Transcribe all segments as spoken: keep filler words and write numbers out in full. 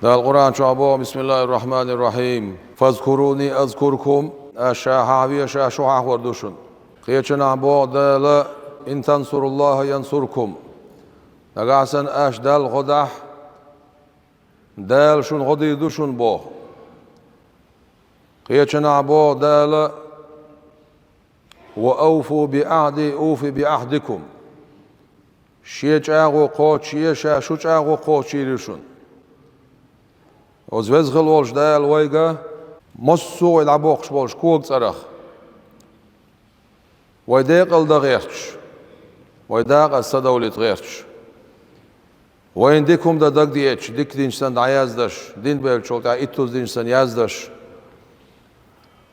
Дала Къуръан чохь боху: «Бисмиллахир-рахманир-рахим. Фазкуруни азкуркум». Аш ша хьахаве, ша шу хьахор ду шуна. Кхечанахь боху Дала: «Ин тансуруллаха янсуркум». Нагахь санна аш Далла гӀо дахь, Дала шуна гӀо дийр ду шуна боху. Кхечанахь боху Дала: «Ва ауфу би ахьди уфи би ахьдикум». Шен чӀагӀо кхочуш е, ша шу чӀагӀо кхочуш йийр ю шуна. Оцу веза хила волчу Дала вайга массо а вай дӀабоккхуш болчу кога цӀарах, вай декъала дан гӀерташ, вай дакъаза ца довлийта гӀерташ, вайна дика хӀума дан дагадеъча, дика динчу санна дӀаяздаш, дин бевллачул тӀаьхьа иттуза динчу санна яздаш,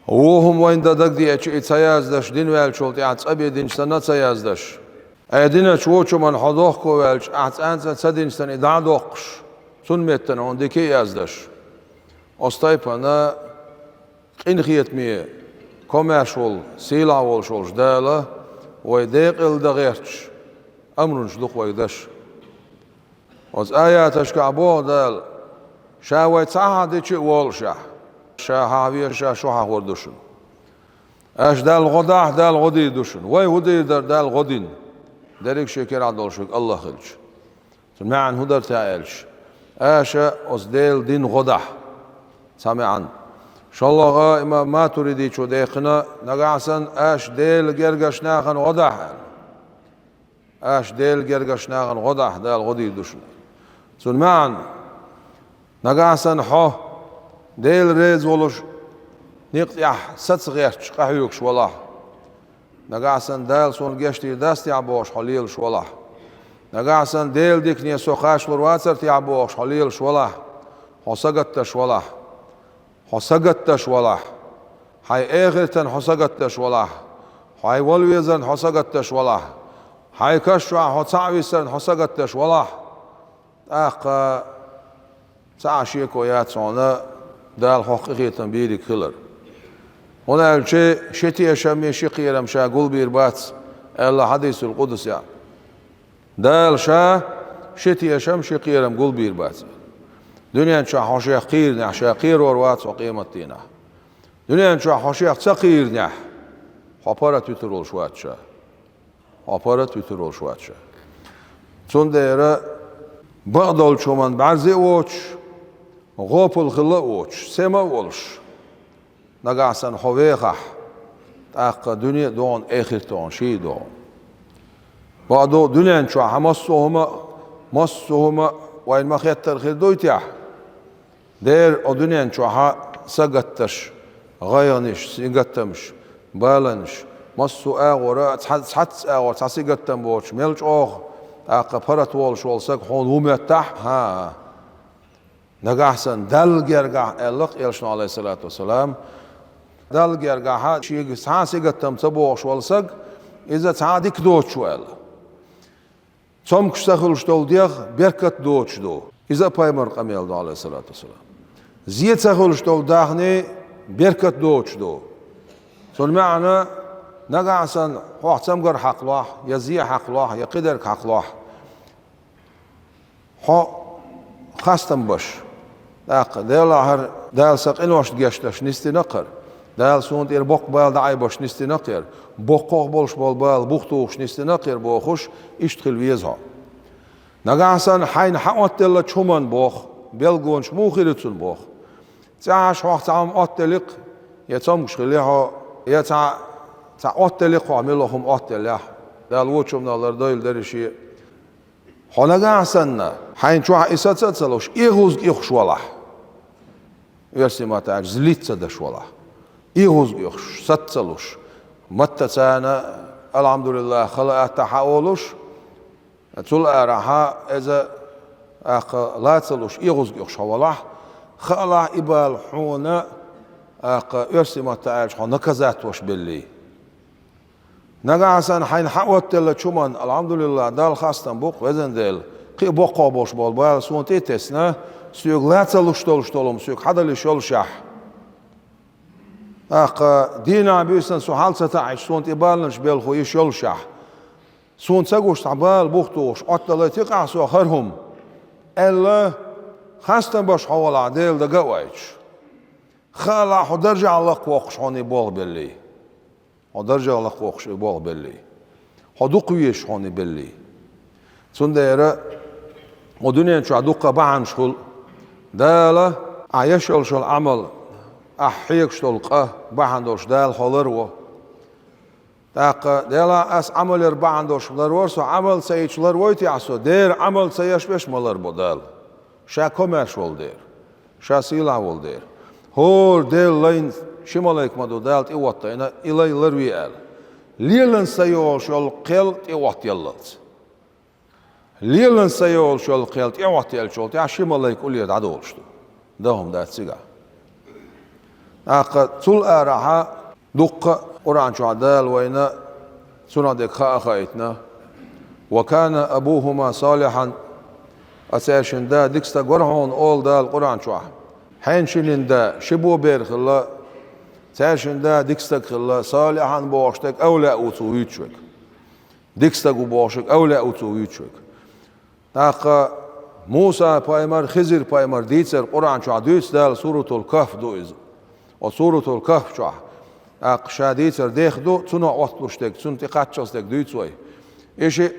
вон хӀума вайна дан дагадеъча, и ца яздаш, дин ваьллачул тӀаьхьа цӀа бен динчу санна а ца яздаш. Ткъа диначу вочу хӀуманна хьо дохко ваьлча, ахь цӀенна цӀа ца динчу санна и дӀа а доккхуш, цунна меттана хьуна дика а яздаш. Оцу тайпана къинхетаме, комаьрша волу, сийлахь волуш волчу Дала вай декъала дан гӀерташ амрунаш ду-кх вайга даш. Оцу аяташкахь боху Дала: «Ша вай цхьа хьахадича а волушехь, ша хьахаве, ша шу хьахор ду шуна. Аш Далла гӀо дахь, Дала гӀо дийр ду шуна. Вай хӀун дийр дара Дала гӀо дина? Дерриг шен керахь долуш верг АллахӀ хилча». Цуьнан маьӀна хӀун дара те аьлча, аша оцу Делан дин гӀо дахь. Цхьа маьӀна. ШолгӀа имам Матуридичо даьккхина, нагахь санна аша Делан гергарчу нахана гӀо дахь аьлла. Аша Делан гергарчу нахана гӀо дахь, Дала гӀо дийр ду шуна. Цуьнан маьӀна, нагахь санна хьо Дела реза волуш некъа тӀехь саца гӀерташ къахьоьгуш валахь. Нагахь санна Дала суна гечдийр дац техь бохуш хьо лелаш валахь. Нагахь санна Делан дикане со кхачалур вацара техь бохуш хьо лелаш валахь. Хьо сагатдеш валахь. Хьо сагатдеш валахь. Хьайн эхартана хьо сагатдеш валахь. Хьайн вала везарна хьо сагатдеш валахь. Хьайн каш чохь хьо цхьаъ висарна хьо сагатдеш валахь. ТӀаккха цхьа а шеко яц хьуна Дала хьох къинхетам бийриг хилар. ХӀунда аьлча ши тешам, ши кхерам ша гулбийр бац, аьлла хьадисул къудсехь. Дала ша ши тешам, ши кхерам гулбийр бац. Дуьнен чохь хьо шех кхийринехь, ша кхерор вац хьо къематдийнахь. Дуьнен чохь хьо шех ца кхийринехь, хьо паргӀат вуьтур волуш вац ша. Хьо паргӀат вуьтур волуш вац ша. Цундела бакъдолчу хӀуманна бӀаьрзе а воцуш, гӀопал хилла а воцуш, сема а волуш, нагахь санна хьо вехахь, тӀаккха дуьне а догӀу, эхарт а догӀу, ший а догӀу. Бакъду, дуьнен чохь массо а хӀума, массо а хӀума вайна ма-хеттара хир дуй техь? Дера, о дуьнен чохьа сагатдеш, гӀайгӀанаш, сигаттамаш, баланаш, массо а агӀора, цхьа-, цхьацца агӀора цхьа сигаттам боцуш, мел чӀогӀа, тӀаккха паргӀат волуш волу саг хьуна ву моьттахь, хӀан-хӀа. Нагахь санна Далла гергахь, аьлла-кх элчано, Ӏалайхиссалату вассалам, Далла гергахьа шега цхьа а сигаттам ца богӀуш волу саг, иза цхьа а дика доцуш ву аьлла. Цомгуш ца хуьлуш долу дегӀ беркат доцуш ду. Иза а пайхамар къамел ду, Ӏалайхиссалату вассалам. Зе ца хуьлуш долу даьхни беркат доцуш ду. Цунна маьӀна, нагахь санна хьох цамгар хьакхалахь, я зе хьакхалахь, я кхидерг хьакхалахь, хьо хастам беш. ТӀаккха, Делахь, хӀара Дала сан къиношна гечдеш нисдина-кх хӀара. Дала суна тӀера боккха бала дӀаайбеш нисдина-кх хӀара. Боккхах болуш болу бала бух тухуш нисдина-кх хӀара бохуш, иштта хила веза хьо. Нагахь санна хьайна хьан оттаделлачу хӀуманна боху, белгонаш муха хир ю цунна боху. ЦӀехьаш хьох цхьа хӀума оттаделли-кх, я цомгуш хили хьо, я цхьа, цхьа оттаделли-кх хьох мила хӀума оттаделлехь. Дала вочу хӀуманах лардойла дерриге. Хьо нагахь санна, хьайна чохь и саца а ца луш, эгӀаза оьхуш валахь. Оьрсийн маттахь аьлча, злиться деш валахь. ЭгӀаза оьхуш, саца ца луш. Маттаца царна, алхьамдулиллахӀ, хала атта хьан олуш, цул арахьа иза, тӀаккха, ла ца луш, эгӀаза оьхуш хьо валахь, хаалахь и бала хьуна, тӀаккха, оьрсийн маттахь аьлча, хьо наказать веш беллий. Нагахь санна хьайна хьан оттаделлачу хӀуманна, алхьамдулиллахӀ, Далла хастам бу-кх, везан Дела, кхин а боккхах болуш болу бала суна тӀе а тесна, соьга ла ца луш долуш долу хӀума соьга хьан дала йиш йолушехь. ТӀаккха дийнахь буьйсанна со хьал ца таӀийча, суна тӀе баланаш белхо йиш йолушехь. Суна ца гуш цхьа бала бух тухуш, оттадалийтакх ахь со хӀара хӀума, аьлла, Хастам беш хьо валахь, Дела дага а вайташ. Хаалахь, хьо даржехь лакхвоккхуш хьуна и болх беллий. Хьо даржехь лакхвоккхуш и болх беллий. Хьо дукха везаш хьуна и беллий. Цундела хьо дуьнен чохь дуккха бахьанаш хуьлу. Дала ахь еш йолуш йолу Ӏамал, ахь хьегаш долу къа бахьана долуш Дала хьо ларво. ТӀаккха, делахь, ас Ӏамал яр бахьана долуш ларвора со, Ӏамал ца йича ларвойтехь со, дера Ӏамал ца еш берш ма ларбо Дала. Ша комаьрша волу дера, ша сийлахь волу дера. ХӀора Делан лайна ши малайк ма ду Дала тӀе а хӀоттийна, и лай ларве аьлла. Лелан сан йолуш йолу кхел тӀе а хӀоттаяллалц. Лелан сан йолуш йолу кхел тӀе а хӀоттаеллачул тӀаьхьа ши малайк уллера дӀадолуш ду. Дан хӀума дац цигахь. ТӀаккха цул арахьа дуккха а Къуръан чохь Дала вайна цунах дерг хаа а хаийтина: «Ва кана абухума салихьан», а цаьршиннан да дика стаг вара хьуна, олу Дала Къуръан чохь. Хьенан шиннан да ши бобер хилла, цаьршиннан да дика стаг хилла, салихьан бохуш дерг авлаъ ву цо вуьйцуш верг. Дика стаг ву бохуш верг авлаъ ву цо вуьйцуш верг. ТӀаккха Муса-пайхамар, Хизир-пайхамар дийцар Къуръан чохь дуьйцу Дала, Суратул Кахф ду иза. Оцу Суратул Кахф чохь тӀаккха ша дийцар дех ду, цунах отталуш дерг, цунна тӀекхаччалц дерг дуьйцу вай. И шиъ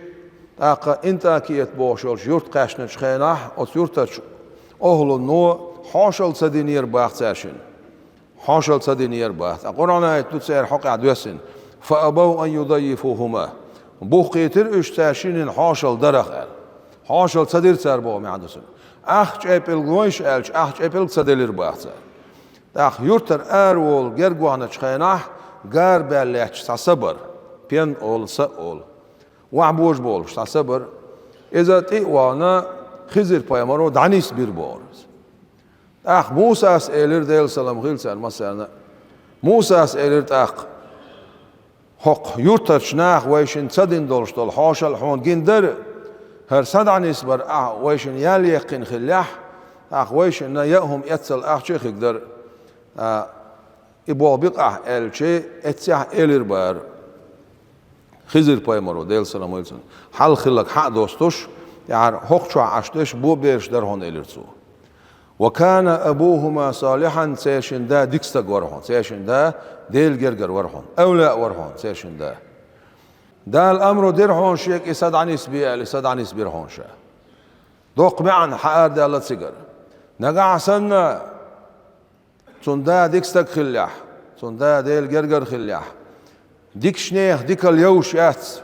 тӀаккха Интакият бохуш йолчу юрт кхаьчначу хенахь, оцу юьртарчу охӀлано хьошалла ца динера баха цаьршинна. Хьошалла ца динера баха. Ткъа Къуръан аят ду церан хьокъехь доьссина: «Фа абав ан юдаййифухума». Буххийтира уьш цаьршиннан хьошалла дарах аьлла. Хьошалла ца дира цара боху маьӀна ду цуьнан. Ахча эпӀилг лойша аьлча, ахча эпӀилг ца делира баха цара. ТӀаккха юьртара араволу герга вахначу хенахь, гара баьлла лаьтташ цхьа са бара, пен олу, са олу. Вахь божа болуш цхьа са бара. Иза тӀе а вахана, Хизир-пайхамаро дӀанисбира бохура иза. ТӀаккха Мусас элира, Делан салам хила царна массарна а. Мусас элира тӀаккха: «ХӀокху юьртарчу наха вайшинна ца дина долуш долу хьошалла хьуна гина дара, хӀара са дӀанисбар ахь вайшинна ял яьккхина хиллехь, тӀаккха вайшинна яа хӀума эццал ахча а хиг дара». А, и болх бикъахь аьлча, эццехь элира бара Хизир-пайхамаро, Делан салам хила цунна, хьалха хилларг хьа а достуш, тӀаьхьара хӀокху чохь Ӏаш дерш бобераш дара хьуна, элира цо. «Ва кана абухума салихьан», цаьршиннан да дика стаг вара хьуна, цаьршиннан да Делан гергара вара хьуна, авлаъ вара хьуна цаьршиннан да. Дала амру дира хьуна шега и са дӀанисбе аьлла, и са дӀанисбира хьуна ша. Доккха маьӀна хьаарадаьлла цигара. Нагахь санна цуьнан да дика стаг хиллехь, цуьнан да Делан гергара хиллехь, дикачу нехан дикалла йовш яц.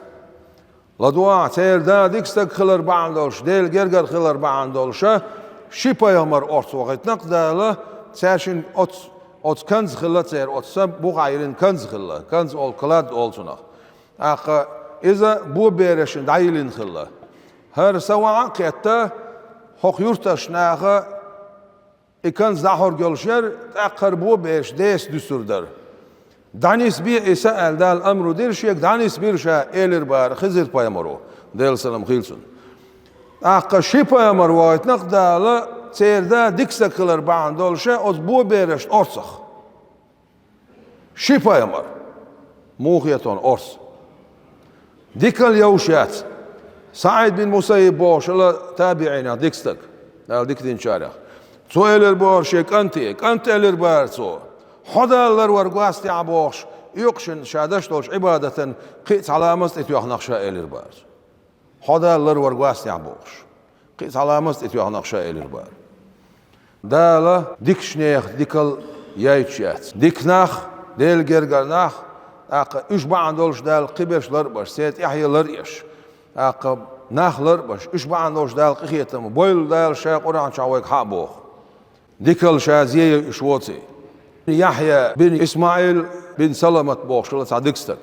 ЛадогӀахь, церан да дика стаг хилар бахьана долуш, Делан гергара хилар бахьана долуша, ши пайхамар орца вахийтина-кх Дала, цаьршинна оцу, оцу канза хилла церан, оцу са бухахь йиллина канза хилла, канза олу, клад олу цунах. ТӀаккха иза боберашна дӀайиллина хилла. ХӀара са вахьа а кхетта, хӀокху юьртарчу наха и канза дӀахьорг йолуш яра, тӀаккха хӀара бобераш деса дуьсур дара. «ДӀанисбе и са», аьлла, Дала амру дира шега, дӀанисбира ша, элира бара Хизир-пайхамаро, Делан салам хила цунна. ТӀаккха ши пайхамар вахийтина-кх Дала, церан да дика стаг хилар бахьана долуша, оцу боберашна орцах. Ши пайхамар. Муха хета хьуна орца? Дикалла йовш яц. СаӀид бин Мусаййиб бохуш хилла табиӀинех дика стаг, Дала дика динчарех. Цо элира бохура шен кӀанте, кӀант, элира бара цо: «Хьо Дала ларвар гостехь», бохуш, оькъушна ша деш долчу Ӏибадатан кхин а цхьа ламаз тӀетоьхна-кх ша, элира бара цо. «Хьо Дала ларвар гостехь», бохуш, кхин а цхьа ламаз тӀетоьхна-кх ша, элира бара. Дала дикачу нехан дикалла яйташ яц. Дика нах, Делан гергара нах, тӀаккха уьш бахьана долуш Дала кхиберш лар а беш, церан тӀаьхье лар а еш, тӀаккха нах лар а беш, уьш бахьана долуш Дала къинхетам бойла Дала ша Къуръан чохь вайга хьа а боху. Дикалла ша зе йойуш воций. Яхьъя бин Исмаил бин Саламат бохуш хилла цхьа дика стаг.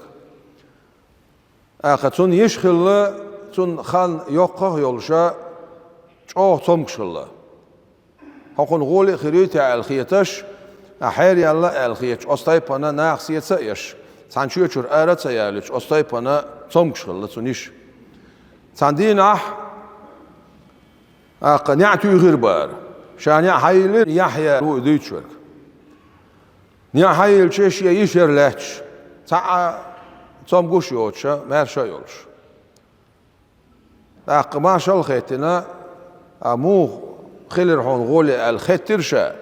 ТӀаккха цунна йиша хилла, цунна хан йоккхах а йолуша, чӀогӀа цомгуш хилла. «Хьо кхунна гӀоле а хир юй те?» аьлла хеташ, а, хьераялла аьлла хеташ, оцу тайпана наха сеца а еш, цхьана чоьчуьра ара а ца ялуьйтуш, оцу тайпана цомгуш хилла цунна йиша. Цхьана дийнахь, тӀаккха неӀ туьйхира бара. Ша неӀ хьайиллира, Яхьъя ву и дуьйцуш верг. НеӀ хьайиллича, шен йиша яра лаьтташ, цхьа а цомгуш а йоцуша, маьрша а йолуш. ТӀаккха маршалла а хеттина, а, муха хилира хьуна гӀоле аьлла, хеттира ша.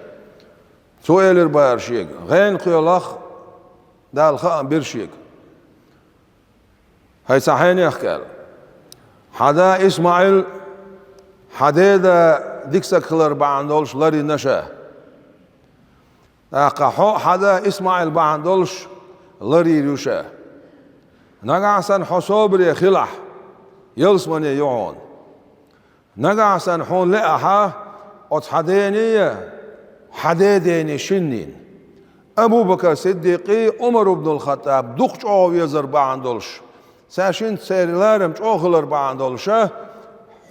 Цо элира бара шега: «ГӀенах кхоьлахь, Дала хаам бира шега». «ХӀай цхьа хьенех, — аьлла, — хьан да ИсмаӀил хьан деда дика саг хилар бахьана долуш ларйина ша. ТӀаккха хьо а хьан да ИсмаӀил бахьана долуш ларйийр ю ша. Нагахь санна хьо собаре хилахь, ялсамане ю хьуна. Нагахь санна хьуна лаахь оцу хьан дений, хьан дедений шиннийн, Абу-Бакар Сиддикъий, Ӏумар ибн ал-Хаттаб дукха чӀогӀа везар бахьана долуш, цаьршинца церан ларам чӀогӀа хилар бахьана долуша,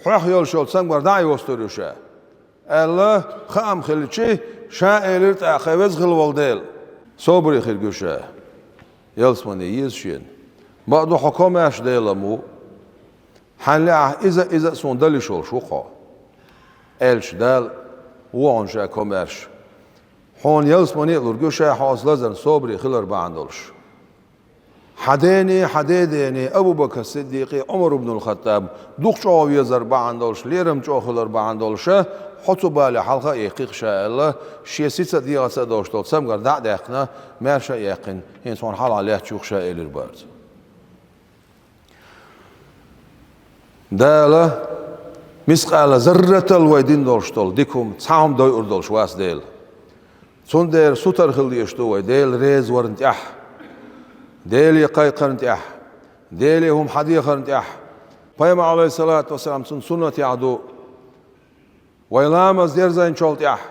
хьох йолуш йолу цамгар дӀа а йостур ю ша», — аьлла, хаам хилчи, ша элира тӀаккха: «Веза хила волу Дела, собаре хирг ю ша, ялсамане еза шена. Бакъду, хьо комаьрша Делан ма ву. Хьан лаахь иза а, иза а суна дала йиш йолуш ву хьо». Аьлча Дала: «Ву хьуна ша комаьрша. Хьуна ялсамане а лург ю ша, хьо оцу лазарна собаре хилар бахьана долуш. Хьан дений, хьан дедений, Абу-Бакар Сиддикъий, Ӏумар ибн ал-Хаттаб дукха чӀогӀа везар бахьана долуш, лерам чӀогӀа хилар бахьана долуша, хьо цу бале хьалха а эккхи-кх ша», — аьлла, шен сица а, дегӀаца а долуш долу цамгар дӀа а даьккхина, маьрша а яьккхина, хӀинца хьуна хьалха лаьтташ ю-кх ша, элира бара цо. Дала мискъала зарратал вай дина долуш долу дика хӀума, цхьа хӀума дойур долуш вац Дела. Цундела сутара хила дезаш ду вай Дела реза варна тӀехь, Деле кхайкхарна тӀехь, Деле хӀума хьан дехарна тӀехь. Пайхамар, Ӏалайхиссалату вассалам, цуьнан суннатехь ду: «Вай ламаз дерзайначул тӀехь,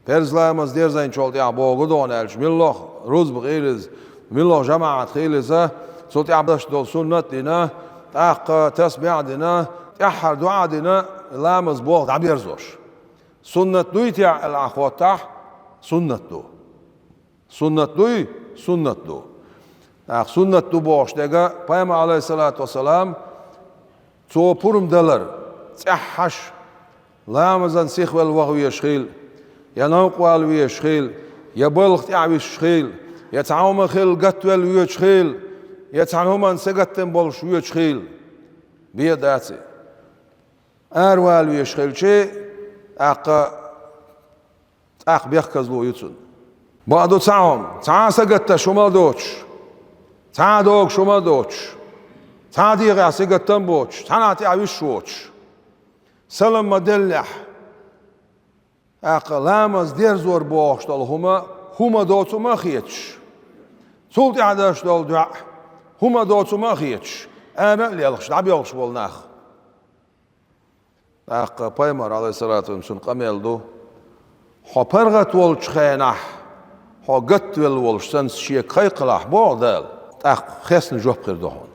перз ламаз дерзайначул тӀехь боху ду хьуна», — аьлча, муьлхха рузба хила иза, муьлхха жамаӀат хила иза, цул тӀаьхьа деш долу суннат а дина, тӀаккха тасбихь а дина, тӀаьххьара доӀа а дина, ламаз боху дӀаберзош. Суннат дуй те аьлла ахь хоттахь, суннат ду. Суннат дуй? Суннат ду. ТӀаккха суннат ду бохуш дерг, Пайхамар, Ӏалайхиссалату вассалам, цо пурба далар, цӀеххьаш ламазан сихвелла ваха везаш хила, я новкъа вала везаш хила, я балха тӀаьхьа висаш хила, я цхьа хӀума хилла гатвелла воьдуш хила, я цхьана хӀуманна сагатдан болуш воьдуш хила. Бен дац и. Аравала везаш хилчи, тӀаккха, тӀаккха бехказло ю цуьнан. Бакъду, цхьа хӀума, цхьа а сагатдеш хӀума а доцуш, цхьа а догуш хӀума а доцуш, цхьа а дегӀехь сагатдан а боцуш, цхьанхьа тӀаьхьа висаш воцуш, салам ма-деллехь, тӀаккха ламаз дерзор бохуш долу хӀума, хӀума доцу ма а хеташ, цул тӀаьхьа деш долу доӀа, хӀума доцу ма а хеташ, ара а лелхаш, дӀабоьлхуш болу нах. ТӀаккха Пайхамар, Ӏалайхиссалату вассалам, цуьнан къамел ду: «Хьо паргӀат волчу хенахь, хьо гатвелла волуш санна, шега кхайкхалахь», — боху Дала, тӀаккха хестна жоп хир ду хьуна.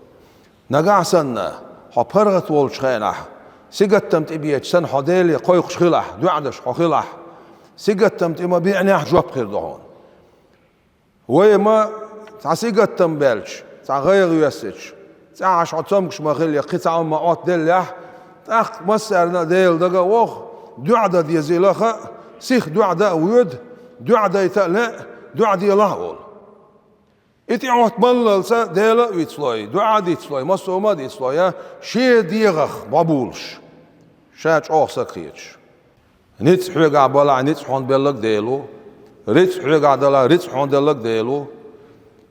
Нагахь санна, хьо паргӀат волчу хенахь, сингаттам тӀе беча санна, хьо Деле кхойкхуш хилахь, доӀа деш хьо хилахь, сингаттам тӀе ма биънехь, жоп хир ду хьуна. Вай ма цхьа сингаттам баьлча, цхьа гӀайгӀа йоьссича, цӀеххьаш хьо цомгуш ма хилла, я кхин цхьа хӀума ма Ӏоттаделлехь, тӀаккха массарна а Делан дага а воху, доӀа дан дезий лаха а, сиха доӀа дан а воьду, доӀа дайта а лаьа, доӀа делахь а олу. И тӀеӀотта маллалца Дела а вицлой, доӀа а дицлой, массо а хӀума а дицлой, я шен дегӀах бӀобулуш, ша чӀогӀа саг хеташ. Ницкъ хьоьгахь балахь, ницкъ хьуна белларг Дела ву. Рицкъ хьоьгахь далахь, рицкъ хьуна делларг Дела ву.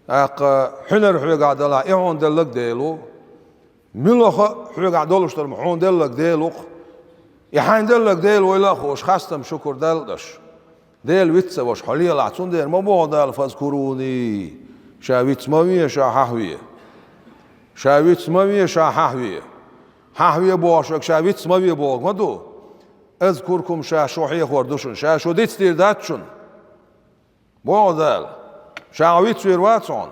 ТӀаккха хьуьнар хьоьгахь далахь, и хьуна делларг Дела ву. Муьлхха а хьоьгахь долуш дерг хьуна делларг Дела ву-кх. И хьайна делларг Дела вуйла а хууш, хастам, шукур Далла деш, Дела виц ца веш хьо лелахь, цундела ма боху Дала: «Фазкуруни». Ша виц ма ве, ша хьахве. Ша виц ма ве, ша хьахве. Хьахве бохуш верг ша виц ма ве бохург ма ду. «Азкуркум», ша шу хьехор ду шуна, ша шу дицдийр дац шуна. Боху Дала: «Ша хьо вицвийр вац хьуна.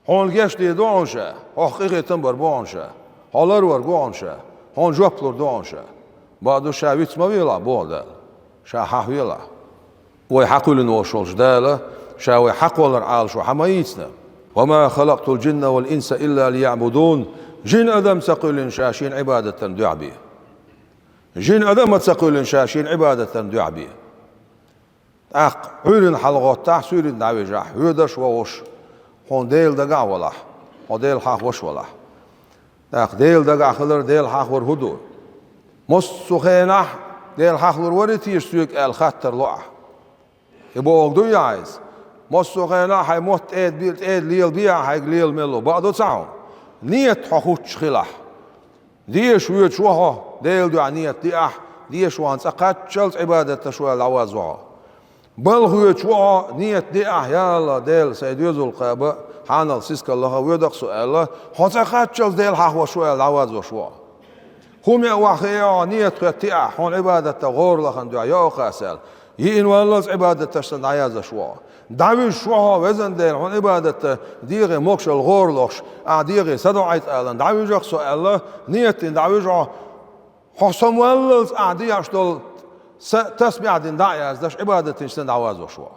Хьуна гечдийр ду хьуна ша, хьох къинхетам бар бу хьуна ша, хьо ларвар ву хьуна ша, хьуна жоп лур ду хьуна ша». Бакъду, ша виц ма велахь, боху Дала, ша хьахвелахь. Вай хьакхоьллина волуш волчу Дала ша вай хьакхоллар Ӏалашо хьан ма йийцина: «Ва ма халакътул джинна вал инса илла лияъбудун». Жин-адам ца кхоьллина ша шена Ӏибадат дарна дуьхьа бен. Жин-адам а ца кхоьллина ша шена Ӏибадат дарна дуьхьа бен. ТӀаккха Ӏуьйранна хьалагӀоттахь, суьйранна дӀавижахь, воьдаш а вогӀуш, хьуна Дела дагахь а валахь, хьо Дела хьахвеш а валахь. ТӀаккха Дела дагахь хилар, Дела хьахвар хӀун ду? Массо а хенахь Дела хьахалур варий теша соьга аьлла хаттар ло ахь. И бохург дуй ахь иза? Массо а хенахь хьайн мотт тӀеда бе-, тӀеда лелабе ахь, хьайга лела мел ло. Бакъ ду цхьа хьуна? Нет хьо хутташ хилахь. Деша воьдуш ву хьо, Делан дуьхьа нет де ахь, деша вахана цӀа кхаччалц Ӏибадат деш ву аьлла дӀавазво хьо. Балха воьдуш ву хьо, нет де ахь, я АллахӀ, Дела, сайн доьзал кхаба, хьанал сискал лаха воьду-кх со аьлла, хьо цӀа кхаччалц Дела хьахош ву аьлла дӀавазош ву хьо. ХӀума яа ваха хиъ хьо, нет хетте ахь, хьуна Ӏибадат дан гӀора лахана дуьхьа йоах ас аьлла, йиъна валлалц Ӏибадат деш санна дӀаяздеш ву хьо. ДӀавижаш ву хьо, везан Дела, хьуна Ӏибадат дан дегӀе могашалла гӀора лохаш, ахь дегӀе садоӀийта алан, дӀавижа-кх со аьлла, нет дина дӀавижа хьо, хьо самаваллалц ахь деш долу са тасбихь дина дӀа а яздеш, Ӏибадаташ санна дӀавазош ву хьо.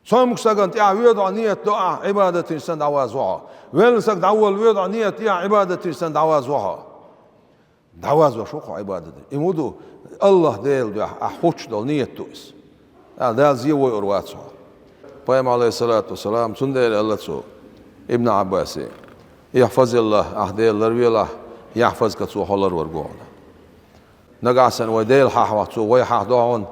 Цомгуш сагана тӀехь воьду хьо, нет до ахь, Ӏибадаташ санна дӀавазво хьо. Велла саг дӀаволла воьду хьо, нет де ахь, Ӏибадаташ санна дӀавазво хьо. ДӀавазош ву хьо Ӏибадаташ. И муха ду? АллахӀ Делан дуьхьа ахь хуттуш долу нет ду иза. Дала зе войур вац хьо. Пайхамар, Ӏалайхиссалату вассалам, цундела аьлла цо, Ибн Ӏаббасе: «ИхьфазиллахӀ», ахь Дела ларвелахь, «яхьфазка», цо хьо ларвар ву хьуна. Нагахь санна вай Дела хьахавахь, цо вай хьахдо хьуна.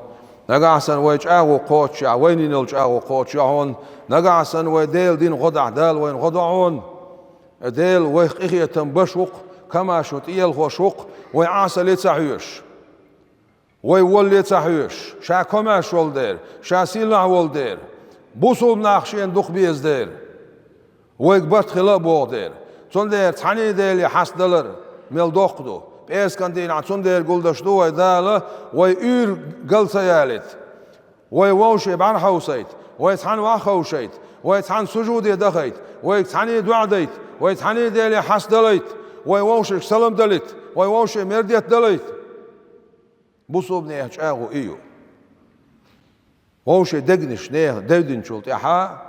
Нагахь санна вай чӀагӀо кхочушехь, вайна йина йолу чӀагӀо кхочушйо хьуна. Нагахь санна вай Делан дин гӀо дахь, Дала вайна гӀо до хьуна. Дела вайх къинхетам беш ву-кх, комаьршо тӀеялхош ву-кх, вай Ӏесалле ца хьоьжуш. Вай волле ца хьоьжуш, ша комаьрша волу дера, ша сийлахь волу дера, бусулба нах шена дукха беза дера, вайга барт хила а боху дера. Цундела цхьаьний Деле хьастадалар мел доккха ду. ПӀераскан дийнахь цундела гулдеш ду вай Дала, вай уьйр гал ца ялийта, вай вовшийн бӀаьра хьовсийта, вай цхьаьна ваха ховшийта, вай цхьаьна сужуде дахийта, вайга цхьаьний доӀа дайта, вай цхьаьний Деле хьастадалийта, вай вовшашка салам далийта, вай вовшийн мердет далийта. Бусулба нехан чӀагӀо и ю. Вовшийн дегнаш нехан девдинчул тӀаьхьа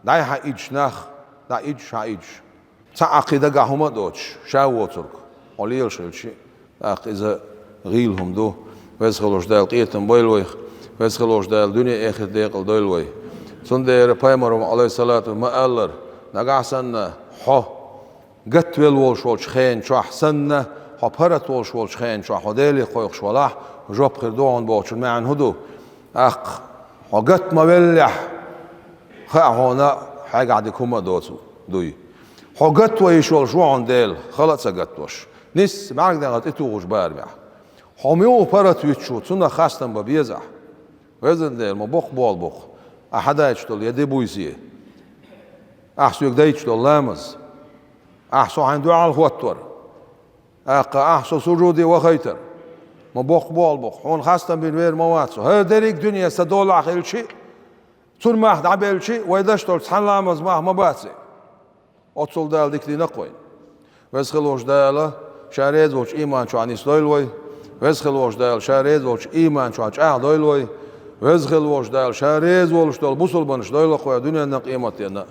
дӀай-хьа идеш нах, дӀа идеш, хьа идеш. Цхьа а кхин дагахь хӀума а доцуш, ша воцург хьо лелаш хилча, тӀаккха иза гӀийла хӀума ду. Веза хилла волчу Дала къинхетам бойла вайх, Веза хилла волчу Дала дуьне-эхарт декъала дойла вай. Цундела пайхамаро, Ӏалайхиссалату, ма-аллара: «Нагахь санна хьо гатвелла волуш волчу хенан чохь санна, хьо паргӀат волуш волчу хенан чохь хьо Деле кхойкхуш валахь, жоп хир ду хьуна», бохучун маьӀна хӀун ду? ТӀаккха хьо гатвеллехь, хаа хьуна, хьайгахь дика хӀума а доцу дуй. Хьо гатван йиш йолуш ву хьуна Дела, хала а ца гатвеш, нисса бӀаьрган дегӀан тӀетухучу барамехь. Хьо муха паргӀат вуьтуш ву, цунах хастам бан беза ахь. Везан Дела, ма боккха болх бу-кх ахь хьадайташ долу я де-буьйса, ахь соьга дайташ долу ламаз, ахь со хьайна дуьхьал хӀоттор, тӀаккха ахь со сужуде вахийтар. Ма боккха болх бу-кх, хьуна хастам бина вер ма вац со. ХӀара дерриг а дуьне сан долахь хилча а, цунна мах дӀабелча а, вай деш долчу цхьана ламазан мах ма бац и. Оццул Дала дика дина-кх вайна. Веза хилла волчу Дала Ша реза волчу ийман чохь нисдойла вай. Веза хилла волчу Дала Ша реза волчу ийман чохь чӀагӀдойла вай. Веза хилла волчу Дала Ша реза волуш долу бусулбанаш дойла-кх вай дуьненна а, къематденна а.